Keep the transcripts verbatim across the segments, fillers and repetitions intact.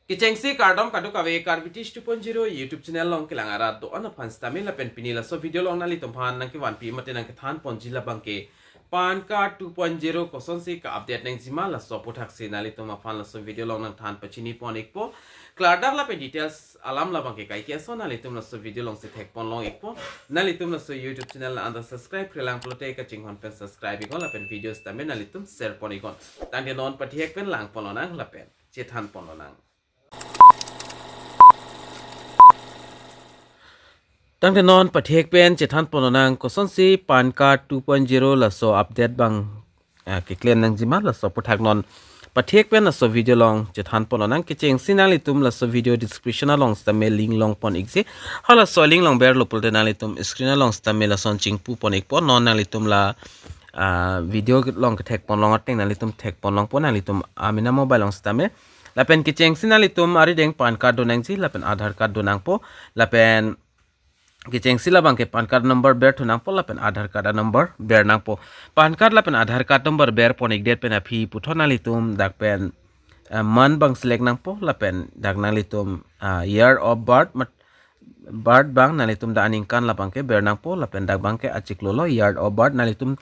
Kechengsi kardom kadokave Karbi Tish two point zero YouTube channel along kelang arat do-an aphan sitame lapen pini laso video along nanglitum aphan nangkevanpi mate nangkethan ponji labangke PAN card two point zero kosonsi ka-update nangjima laso aputhaksi nanglitum aphan laso video along nangthan pachini pon ikpo. Klardak lapen details alam labangke kaike ason nanglitum laso video alongsi thek pon long ikpo. Nanglitum laso YouTube channel na anta subscribe krelang pulote kachinghon pen subscribe iknon lapen video sitame nanglitum share pon iknon. Tangte non pathek pen lang pon lonang lapen chethan pon lonang. Tangte non pathek pen chethan pon lonang kosonsi PAN card two point zero laso update abang, ah, keklem nangjima laso aputhak non pathek pen laso video along chethan pon lonang. Kechengsi nanglitum laso video description along sitame link long pon ikji. Halaso link along berlo pulote nanglitum screen along sitame lason chingpu pon ikpo. Non nanglitum la, ah, video along kethek pon long ateng nanglitum thek pon longpo nanglitum amena mobile along sitame. Lapen kechengsi nanglitum arideng PAN card do nangji lapen Aadhaar card do nangpo. Lapen kechengsi labangke PAN card number berthu nangpo lapen Aadhaar card a-number ber nangpo. PAN card lapen Aadhaar card number ber pon ikdet pen aphi puthot nanglitum dak pen, eh, month abang select nangpo lapen dak nanglitum, ah, year of birth mat-, birth abang nanglitum dak aningkan labangke ber nangpo lapen dak abangke achiklo lo year of birth nanglitum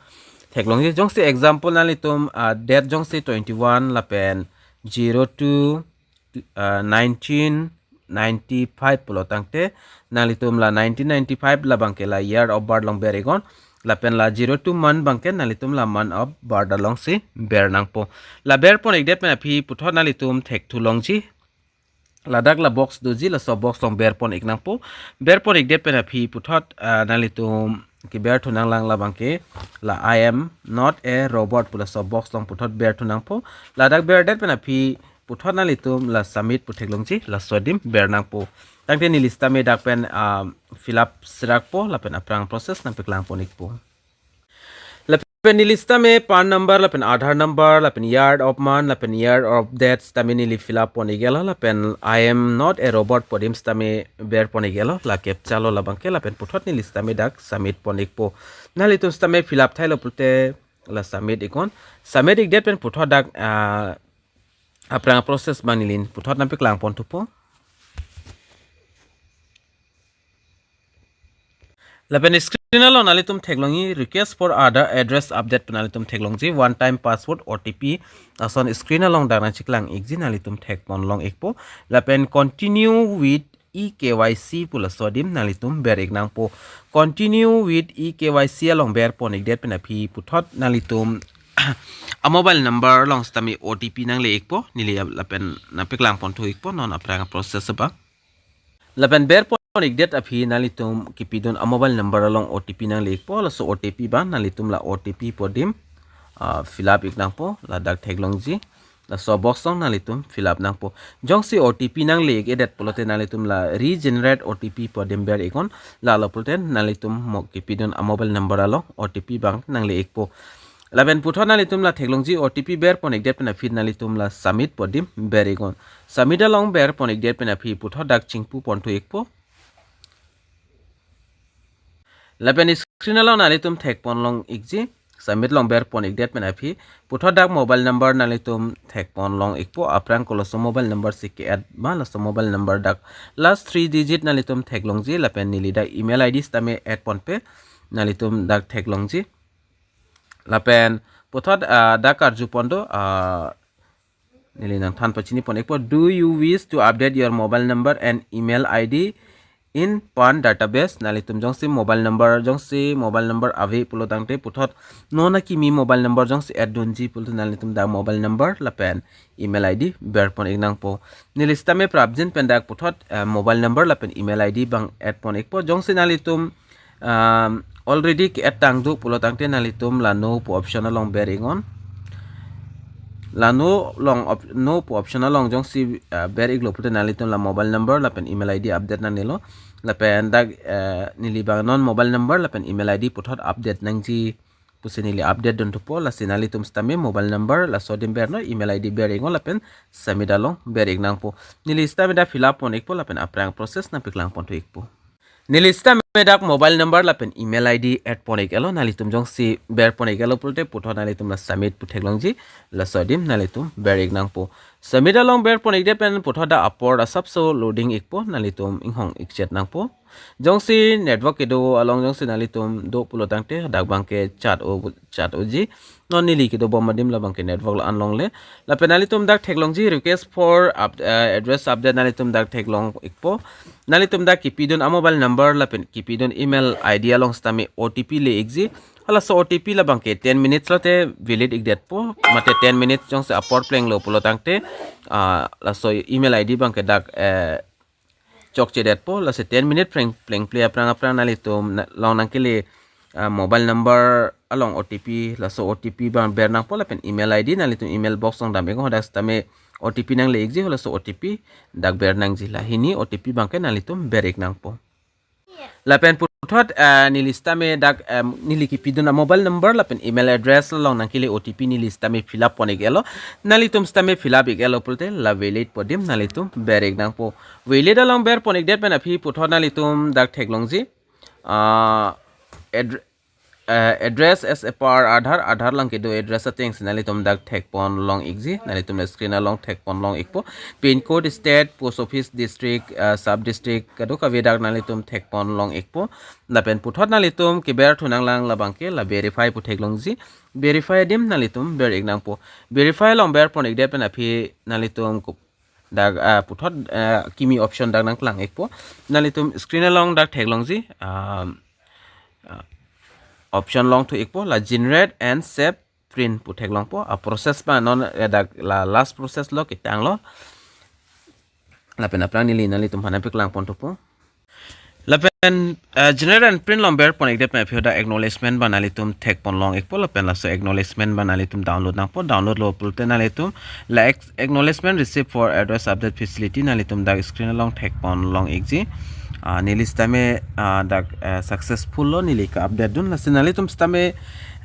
theklongji. Jongsi example nanglitum, ah, date jongsi twenty-one lapen zero two, ah, nineteen ninety-five pulo tangte nanglitum la nineteen ninety-five labangke la year of birth along ber iknon lapen la zero two month abangke nanglitum la month of birth alongsi ber nangpo. La ber pon ikdet pen aphi puthot nanglitum thekthu longji. Ladak la box doji laso box along ber pon ik nangpo. Ber pon ikdet pen aphi puthot, ah, nanglitum keberthu nanglang labangke la "I am not a robot" pu laso box along puthot berthu nangpo. Ladak berdet pen aphi puthot nanglitum la "Submit" pu theklongji laso adim ber nangpo. Tangte neli sitame dak pen, ah, fill up serakpo lapen aphrang process nangpeklang pon ikpo. Lapen neli sitame PAN number lapen Aadhaar number lapen year of month lapen year of date sitame neli fill up pon iklo lapen "I am not a robot" pu adim sitame ber pon iklo, la captcha lo labangke. Lapen puthot neli sitame dak "Submit" pon ikpo. Nanglitum sitame fill up thailo pulote la "Submit" iknon. "Submit" ikdet pen puthot dak, ah, aphrang process abang neli puthot nangpeklang pon thupo. Lapen screen along nanglitum theklongji "Request for Aadhaar address update" pu nanglitum theklongji. "One time password, O T P" ason screen along dak nangcheklang ikji, nanglitum thek pon long ikpo. Lapen "Continue with e K Y C" pu laso adim nanglitum ber ik nangpo. "Continue with e K Y C" along ber pon ikdet pen aphi puthot nanglitum a-mobile number along sitame O T P nangle ikpo. Neli lapen nangpeklang pon thu ikpo non aphrang process abang. Lapen ber pon ikdet aphi nanglitum kepidun a-mobile number along O T P nangle ikpo. Laso O T P abang nanglitum la O T P pu adim, ah, fill up ik nangpo. Ladak theklongji laso box along nanglitum fill up nangpo. Jongsi O T P nangle ik-edet pulote nanglitum la "Regenerate O T P" pu adim ber iknon. Lalo pulote nanglitum mo kepidun a-mobile number along O T P abang nangle ikpo. Lapen puthot nanglitum la theklongji O T P ber pon ikdet pen aphi nanglitum la "Submit" pu adim ber iknon. "Submit" along ber pon ikdet pen aphi puthot dak chingpu pon thu ikpo. Lapen screen along nanglitum thek pon long ikji. "Submit" along ber pon ikdet pen aphi puthot dak mobile number nanglitum thek pon long ikpo. Aphrang koloso mobile number si ke-add ma laso mobile number dak last three digit nanglitum theklongji. Lapen neli dak email I D sitame add ponpe, nanglitum dak theklongji. Lapen puthot, ah, dak karju pon do, ah, neli nangthan pachini pon ikpo. "Do you wish to update your mobile number and email I D in PAN database?" Nanglitum jongsi mobile number, jongsi mobile number ave pulo tangte puthot non akimi mobile number jongsi add dunji pulote nanglitum dak mobile number lapen email I D ber pon ik nangpo. Neli sitame prapjin pen dak puthot, eh, mobile number lapen email I D abang add pon ikpo. Jongsi nanglitum, um, already ke-add tang do pulo tangte nanglitum la "No" pu option along ber iknon. La "No" along op-, "No" pu option along jongsi, uh, ber iklo pulote nanglitum la mobile number lapen email I D update nangnelo. Lapen dak, eh, neli abang non mobile number lapen email I D puthot update nangji pusi neli update dun thupo. Lasi nanglitum sitame mobile number laso adim bernon, email I D ber iknon lapen "Submit" along ber ik nangpo. Neli sitame dak fill up pon ikpo lapen aphrang process nangpeklang pon thu ikpo. Neli sitame Dak mobile number lapen email I D add pon-ik-etlo, nanglitum jongsi ber pon-ik-etlo pulote puthot nanglitum la submit pu theklongji, laso adim nanglitum ber-ik nangpo. Submit along ber pon-ikdet pen puthot dak apor asapso loading-ikpo, nanglitum inghong-ik chet nangpo. Jongsi network kedo along jongsi nanglitum do pulo tangte dak abangke chat-o, chat-oji. Non neli kedobom adim labangke network la-an longle. Lapen nanglitum dak theklongji request for up, eh, address update, nanglitum dak theklong-ikpo. Nanglitum dak kipidun a mobile number lapen kipidun email I D along sitame O T P le-ikji. Halaso O T P labangke ten minutes lote valid-ikdetpo. Mate ten minutes jongsi apor plenglo pulo tangte, ah, laso email I D abangke dak, eh, chokchedetpo. Lasi ten minute pleng, plengple aphrang aphrang nanglitum na, along nangkele, ah, mobile number along O T P, laso O T P abang ber nangpo lapen email I D nanglitum email box along dam-ik, hadak sitame O T P nangle-ikji, halaso O T P dak ber nangji. La hini O T P abangke nanglitum ber-ik nangpo. Lapen puthot, eh, neli sitame dak, em, neli kipidun a mobile number lapen email address along nangkele O T P neli sitame fill up pon-ik-etlo. Nanglitum sitame fill up-ik-etlo pulote la valid pu adim nanglitum ber-ik nangpo. Valid along ber pon-ikdet pen aphi puthot nanglitum dak theklongji, ah, addre-, eh, address as a per Aadhaar, Aadhaar along kedo address atengsi nanglitum dak thek pon long-ikji, nanglitum la screen along thek pon long-ikpo. Pin code, state, post office, district, eh, sub district, kadokave dak nanglitum thek pon long-ikpo. Lapen puthot nanglitum keber thu nanglang labangke la verify pu theklongji. Verify adim nanglitum ber-ik nangpo. Verify along ber pon-ikdet pen aphi nanglitum kup dak, ah, puthot, ah, kimi option dak nangklang-ikpo. Nanglitum screen along dak theklongji, ah, ah, option longthu-ikpo, la generate and save print pu theklongpo. A process abang non, eh, dak la last process lo, ketanglo. Lapen aphrang neli nanglitum aphan nangpaklang pon thupo. Lapen, eh, generate and print along ber pon-ikdet pen aphi dak acknowledgement abang nanglitum thek pon long-ikpo, lapen laso acknowledgement abang nanglitum download nangpo. Download lo pulote nanglitum la ac-, acknowledgement receipt for address update facility nanglitum dak screen along thek pon long-ikji. Ah, neli sitame, ah, dak, eh, successful lo, neli ka-update dun. Lasi nanglitum sitame,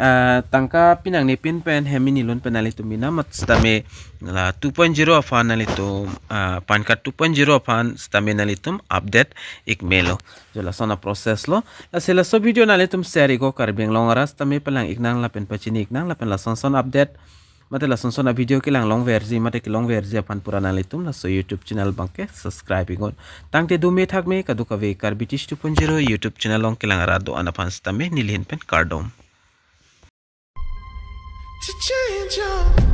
eh, tangka pi nangne pin pen hem mini lun pen nanglitum mina mat sitame la two point zero aphan nanglitum, ah, PAN card two point zero aphan sitame nanglitum update-ik melo. Jo lason a process lo. Lasi laso video nanglitum share-ik o, Karbi Anglong arat sitame palang-ik nang lapen pachini-ik nang, lapen lason son update mate lason son a video kelang longverji mate kelongverji aphan pura nanglitum laso YouTube channel abangke subscribe-ik non. Tangte dome thakme, kadokave Karbi Tish two point zero YouTube channel along kelang arat do-an aphan sitame neli ahin pen kardom. To change your